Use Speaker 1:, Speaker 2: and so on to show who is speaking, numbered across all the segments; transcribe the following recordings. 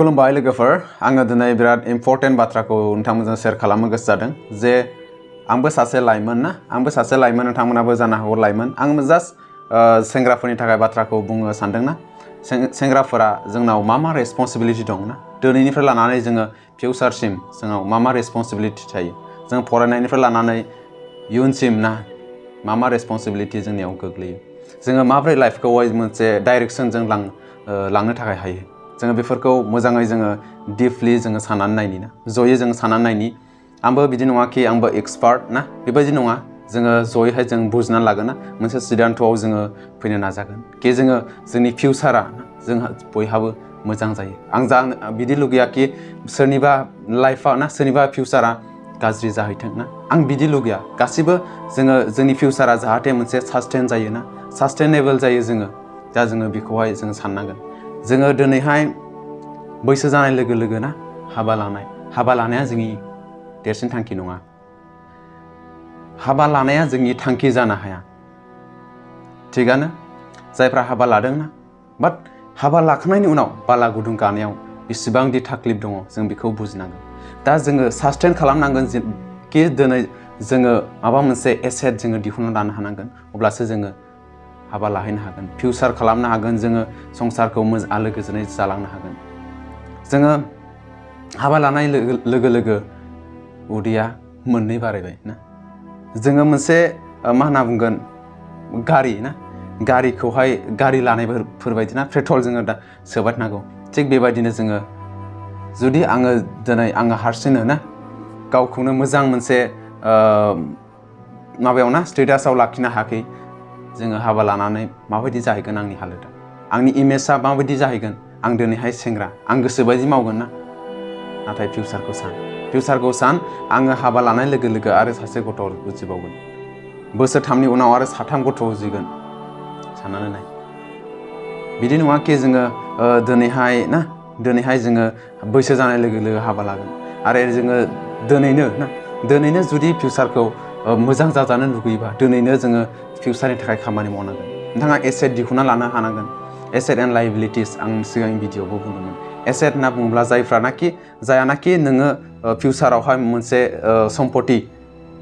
Speaker 1: खुलुमबाय लोगोफोर आङो दिनै बिराद इम्पर्टेन्ट बाथ्राखौ नोंथांमोनजों शेयार खालामनो गोसो जादों जे आंबो सासे लाइमोन ना आंबो सासे लाइमोन नोंथांमोनाबो जानो हागौ लाइमोन आं जास्ट सेंग्राफोरनि थाखाय बाथ्राखौ बुंनो सानदों ना सेंग्राफोरा जोंनाव मा रेसपन्सिबिलिटि दं ना दिनैनिफ्राय लानानै जोङो फिउचारसिम जोंनाव मा रेसपन्सिबिलिटि थायो जों फरायनायनिफ्राय लानानै इयुनसिम ना मा रेसपन्सिबिलिटि जोंनियाव गोग्लैयो जोङो माब्रै लाइफखौहाय मोनसे डाइरेक्शनजों लांनो थाखाय हायो जोङो बेफोरखौ मोजाङै जोङो डीपलि जोङो साननानै नायनि ना जयै जोङो साननानै नायनि आंबो बिदि नङा कि आंबो एक्सपार्ट ना बेबायदि नङा जोङो जयैहाय जों बुजिनानै लागोन ना मोनसे सिद्धान्तआव जोङो फैनो नाजागोन कि जोङो जोंनि फिउचारा जोंहा बयहाबो मोजां जायो आं बिदि लुगैया कि सोरनिबा लाइफआ ना सोरनिबा फिउचारा गाज्रि जाहैथों ना आं बिदि लुगैया गासिबो जोङो जोंनि फिउचारा जाहाथे मोनसे सास्टेन जायो ना सास्टेनेबल जायो जोङो दा जोङो बेखौहाय जों साननांगोन जोङो दिनैहाय बैसो जानाय लोगो लोगो ना हाबा लानाया जोंनि देरसिन थांखि नङा हाबा लानाया जोंनि थांखि जानो हाया थिगानो जायफ्रा हाबा लादों ना बाट हाबा लाखांनायनि उनाव बाला गुदुं गानायाव बेसेबांदि थाक्लिफ दङ जों बेखौ बुजिनांगोन दा जोङो सास्टेन खालामनांगोन कि दिनै जोङो माबा मोनसे एसेट जोङो दिहुनना लानो हानांगोन अब्लासो जोङो हाबा लाहैनो हागोन फिउचार खालामनो हागोन जोङो संसारखौ आलो गोजोनै जालांनो हागोन जोङो हाबा लानाय लोगो लोगो उदैया मोननै बारायबाय ना जोङो मोनसे मा होनना बुंगोन गारिखौहाय गारि लानायफोरबायदि ना पेट्रल जोङो दा सोबाय थानांगौ थिग बेबायदिनो जोङो जुदि आङो हारसिंनो ना गावखौनो मोजां मोनसे माबायाव ना स्टेटासाव लाखिनो हायाखै जोङो हाबा लानानै माबायदि जाहैगोन आंनि हालोदा आंनि इमेजआ माबायदि जाहैगोन आं दिनैहाय सेंग्रा आं गोसोबायदि मावगोन ना नाथाय फिउचारखौ सान आङो हाबा लानाय लोगो लोगो आरो सासे गथ' उजिबावगोन बोसोरथामनि उनाव आरो साथाम गथ' उजिगोन साननानै नाय बिदि नङा कि जोङो दिनैहाय जोङो बैसो जानाय लोगो लोगो हाबा लागोन आरो जोङो दिनैनो जुदि फिउचारखौ मोजां जाजानो लुगैयोबा दिनैनो जोङो फिउचारनि थाखाय खामानि मावनांगोन नोंथाङा एसेट दिहुनना लानो हानांगोन एसेट एन्ड लायबिलिटिस आं सिगांनि भिडिअ'आवबो बुंदोंमोन एसेट होनना बुङोब्ला जायानाखि नोङो फिउचारावहाय मोनसे सम्पति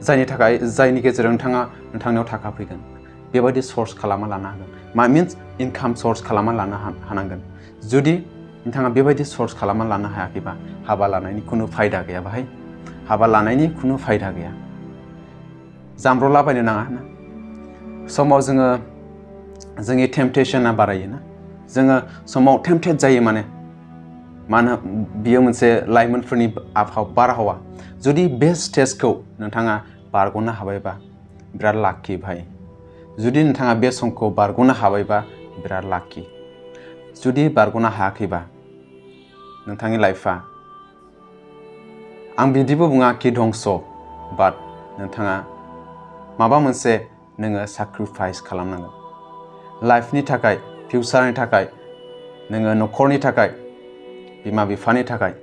Speaker 1: जायनि गेजेरजों नोंथांनियाव थाखा फैगोन बेबायदि सर्स खालामना लानो हागोन मा मिन्स इनकाम सर्स खालामना लानो हानांगोन जुदि नोंथाङा बेबायदि सर्स खालामना लानो हायाखैबा हाबा लानायनि खुनु फायदा गैया बाहाय हाबा लानायनि खुनु फायदा गैया जामब्रलाबायनो नाङा ना समाव जोंनि टेम्पटेशना बारायो ना जोङो समाव टेम्पटेड जायो मानो बियो मोनसे लाइमोनफोरनि बारहावा जुदि बे स्टेजखौ नोंथाङा बारग'नो हाबायबा बिराद लाकि भाई जुदि नोंथाङा बे समखौ बारग'नो हाबायबा बिराद लाकि जुदि बारग'नो हायाखैबा नोंथांनि लाइफआ आं बिदिबो बुङा कि धंस बाट नोंथाङा माबा मोनसे नोङो साक्रिफाइस खालामनांगोन लाइफनि थाखाय फिउचारनि थाखाय नोङो न'खरनि थाखाय बिमा बिफानि थाखाय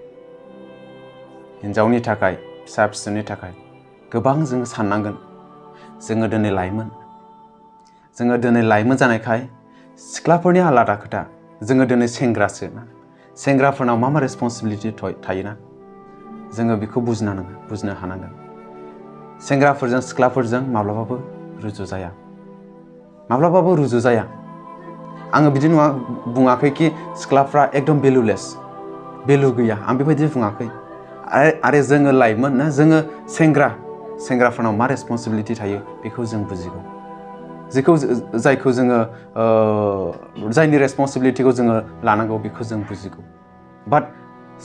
Speaker 1: हिन्जावनि थाखाय फिसा फिसौनि थाखाय गोबां जोङो साननांगोन जोङो दिनै लाइमोन जानायखाय सिख्लाफोरनि आलादा खोथा जोङो दिनै सेंग्रासो ना सेंग्राफोरनाव मा रेसपन्सिबिलिटि थायोना जोङो बेखौ बुजिनो हानांगोन सेंग्राफोरजों सिख्लाफोरजों माब्लाबाबो रुजु जाया आङो बिदि बुङाखै कि सिख्लाफ्रा एकदम भेलु गैया आं बेबायदि बुङाखै आरो जोङो लाइमोन ना जोङो सेंग्राफोरनाव मा रेसपन्सिबिलिटि थायो बेखौ जों बुजिगौ जायखौ जोङो जायनि रेसपन्सिबिलिटिखौ जोङो लानांगौ बेखौ जों बुजिगौ बाट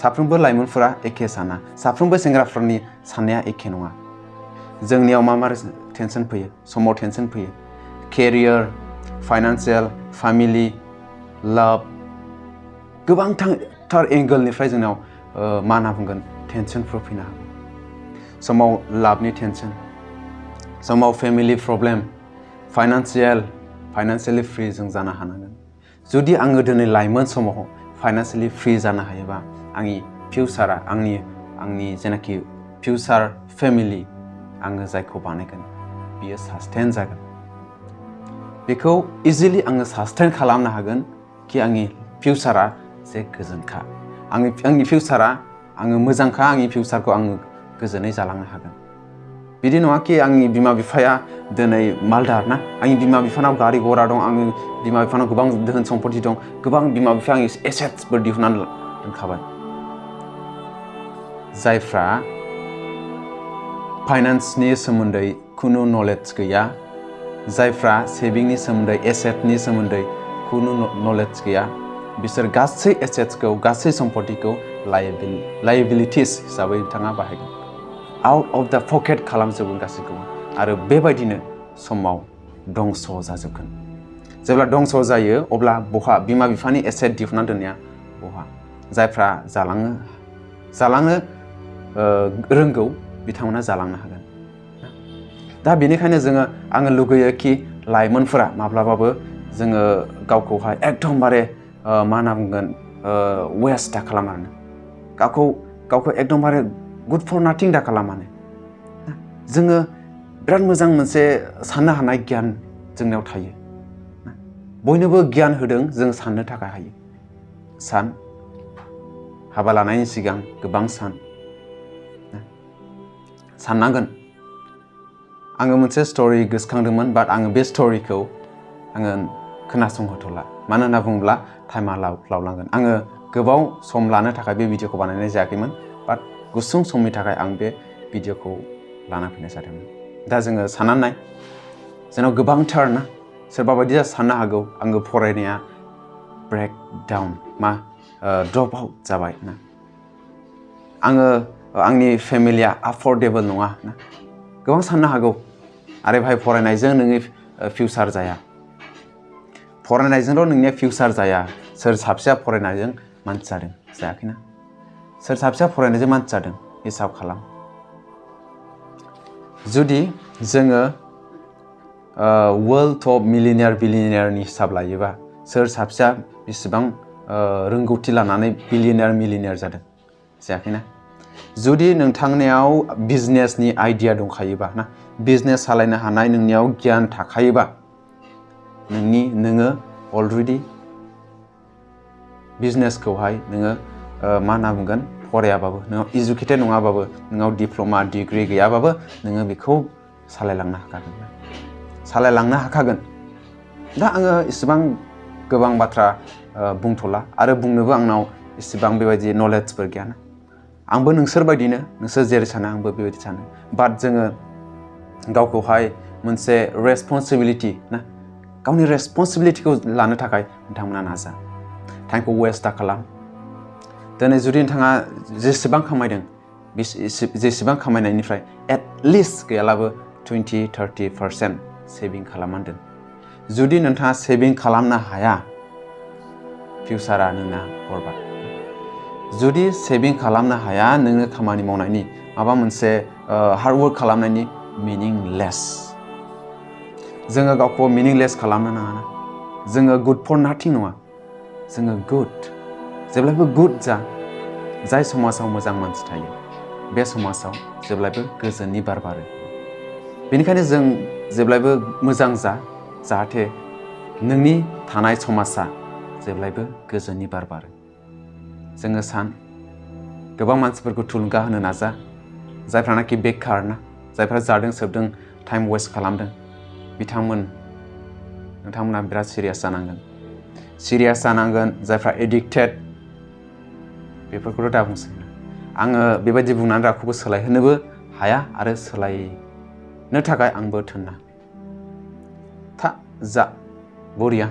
Speaker 1: साफ्रोमबो लाइमोनफोरा एखे साना साफ्रोमबो सेंग्राफोरनि साननाया एखे नङा जोंनियाव मा टेनसन फैयो समाव टेनसन फैयो केरियार फाइनान्सियेल फेमिलि लाभ गोबांथार एंगोलनिफ्राय जोंनाव मा होनना बुंगोन टेनसनफोर फैनो हागौ समाव लाभनि टेनसन समाव फेमिलि प्रब्लेम फाइनान्सियेलि फ्रि जों जानो हानांगोन जुदि आङो दिनै लाइमोन समाव फाइनान्सियेलि फ्रि जानो हायोबा आंनि फिउचारा आंनि जेनाखि फिउचार फेमिलि आङो जायखौ बानायगोन बियो सास्टेन जागोन बेखौ इजिलि आङो सास्टेन खालामनो हागोन कि आंनि फिउचारा जे गोजोनखा आंनि फिउचारा आङो मोजांखा आंनि फिउचारखौ आङो गोजोनै जालांनो हागोन बिदि नङा कि आंनि बिमा बिफाया दिनै मालदार ना आंनि बिमा बिफानाव गारि घरा दं आंनि बिमा बिफानाव गोबां धोन सम्पति दं गोबां बिमा बिफाया आंनि एसेट्सफोर दिहुननानै दोनखाबाय जायफ्रा फाइनान्सनि सोमोन्दै खुनु नलेज गैया जायफ्रा सेभिंनि सोमोन्दै एसेटनि सोमोन्दै खुनु नलेज गैया बिसोर गासै एसेट्सखौ गासै सम्पतिखौ लायबिलिटिस हिसाबै बिथाङा बाहायगोन आउट अफ द पकेट खालामजोबगोन गासैखौबो आरो बेबायदिनो समाव दंस जाजोबगोन जेब्ला दंस जायो अब्ला बहा बिमा बिफानि एसेट दिहुनना दोननाया बहा जायफ्रा जालांनो रोंगौ बिथांमोना जालांनो हागोन दा बेनिखायनो आङो लुगैयो कि लाइमोनफोरा माब्लाबाबो जोङो गावखौहाय एकदमबारे मा होनना बुंगोन वेस्ट दा खालामानो गावखौ एकदमबारे गुड फर नाथिं दा खालामानो जोङो बिराद मोजां मोनसे साननो हानाय गियान जोंनियाव थायो बयनोबो गियान होदों जों साननो थाखाय हायो सान हाबा लानायनि सिगां गोबां साननांगोन आङो मोनसे स्टोरी गोसोखांदोंमोन बाट आङो बे स्टोरीखौ आङो खोनासंहोथ'ला मानो होनना बुङोब्ला टाइमा लावलांगोन आङो गोबाव सम लानो थाखाय बे भिडिअखौ बानायनाय जायाखैमोन बाट गुसुं समनि थाखाय आं बे भिडिअखौ लाना फैनाय जादोंमोन दा जोङो साननानै नाय जोंनाव गोबांथार ना सोरबा बायदिया साननो हागौ आङो फरायनाया ब्रेक डाउन ड्रप आउट जाबाय ना आंनि फेमिलिया एफर्डेबल नङा ना गोबां साननो हागौ आरो भाई फरायनायजों नोंनि फिउचार जाया फरायनायजोंल' नोंनिया फिउचार जाया सोर साबसेया फरायनायजों मानसि जादों जायाखैना सोर साबसेया फरायनायजों मानसि जादों हिसाब खालाम जुदि जोङो वर्ल्ड टप मिलियनियार बिलियनियारनि हिसाब लायोबा सोर साबसेया बेसेबां रोंगौथि लानानै बिलियनियार मिलियनियार जादों जायाखैना जुदि नोंथांनियाव बिजनेसनि आइडिया दंखायोबा ना बिजनेस सालायनो हानाय नोंनियाव गियान थाखायोबा नोङो अलरेडि बिजनेसखौहाय नोङो मा होनना बुंगोन फरायाबाबो नोंनाव इडुकेटेड नङाबाबो नोंनाव डिप्ल'मा डिग्री गैयाबाबो नोङो बेखौ सालायलांनो हाखागोन दा आङो इसेबां गोबां बाथ्रा बुंथ'ला आरो बुंनोबो आंनाव इसेबां बेबायदि नलेजफोर गैयाना आंबो नोंसोर बायदिनो नोंसोर जेरै सानो आंबो बेबायदि सानो बाट जोङो गावखौहाय मोनसे रेसपन्सिबिलिटि ना गावनि रेसपन्सिबिलिटिखौ लानो थाखाय नोंथांमोना नाजा टाइमखौ वेस्ट दा खालाम दिनै जुदि नोंथाङा जेसेबां खामायदों जेसेबां खामायनायनिफ्राय एटलिस्ट गैयालाबो 20-30% सेभिं खालामनानै दोन जुदि नोंथाङा सेभिं खालामनो हाया फिउचारा नोंना बरबाद जुदि सेभिं खालामनो हाया नोङो खामानि मावनायनि माबा मोनसे हार्डवर्क खालामनायनि मिनिंलेस जोङो गावखौ मिनिंलेस खालामनो नाङा ना जोङो गुड फर नाथिं नङा जोङो गुड जेब्लायबो गुड जाय समाजाव मोजां मानसि थायो बे समाजाव जेब्लायबो गोजोननि बार बारो बेनिखायनो जों जेब्लायबो मोजां जाहाथे नोंनि थानाय समाजा जेब्लायबो गोजोननि बार बारो जोङो गोबां मानसिफोरखौ थुलुंगा होनो नाजा जायफ्रानाखि बेकार ना जायफ्रा जादों सोबदों टाइम वेस्ट खालामदों नोंथांमोना बिराद सिरियास जानांगोन जायफ्रा एडिक्टेड बेफोरखौथ' दा बुंसै आङो बेबायदि बुंनानै रावखौबो सोलायहोनोबो हाया आरो सोलायनो थाखाय आंबो थोना बरिया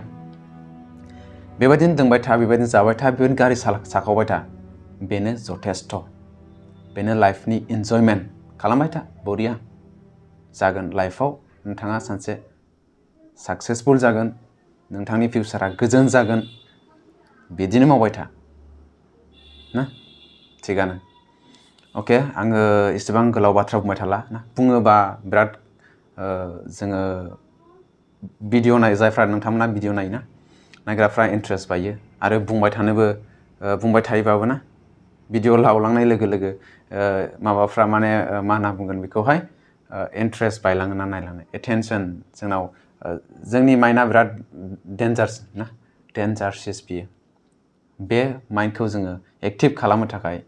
Speaker 1: बेबायदिनो दोंबाय था बेबायदिनो जाबाय था बेबायदिनो गारि साखावबाय था बेनो जथेस्थ बेनो लाइफनि इन्जयमेन्ट खालामबाय था बरिया जागोन लाइफआव नोंथाङा सानसे साक्सेसफुल जागोन नोंथांनि फिउचारा गोजोन जागोन बिदिनो मावबाय था ना थिगानो अके आङो एसेबां गोलाव बाथ्रा बुंबाय थाला ना बुङोबा बिराद जोङो भिडिअ जायफ्रा नोंथांमोना भिडिअ नायोना नायग्राफ्रा इन्ट्रेस्ट बायो आरो बुंबाय थायोबाबो ना भिडिअ लावलांनाय लोगो लोगो माबाफ्रा माने मा होनना बुंगोन बेखौहाय इन्ट्रेस्ट बायलाङो ना नायलांनो एटेनसन जोंनाव जोंनि माइन्डआ बिराद डेन्जारसिस बियो बे माइन्डखौ जोङो एक्टिभ खालामनो थाखाय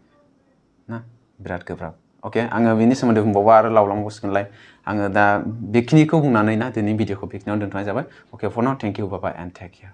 Speaker 1: ना बिराद गोब्राब अके आङो बेनि सोमोन्दै बुंबावबा आरो लावलांबावसिगोनलाय आङो दा बेखिनिखौ बुंनानै ना दिनै भिडिअखौ बेखिनियाव दोनथ'नाय जाबाय okay for now thank you bye bye and take care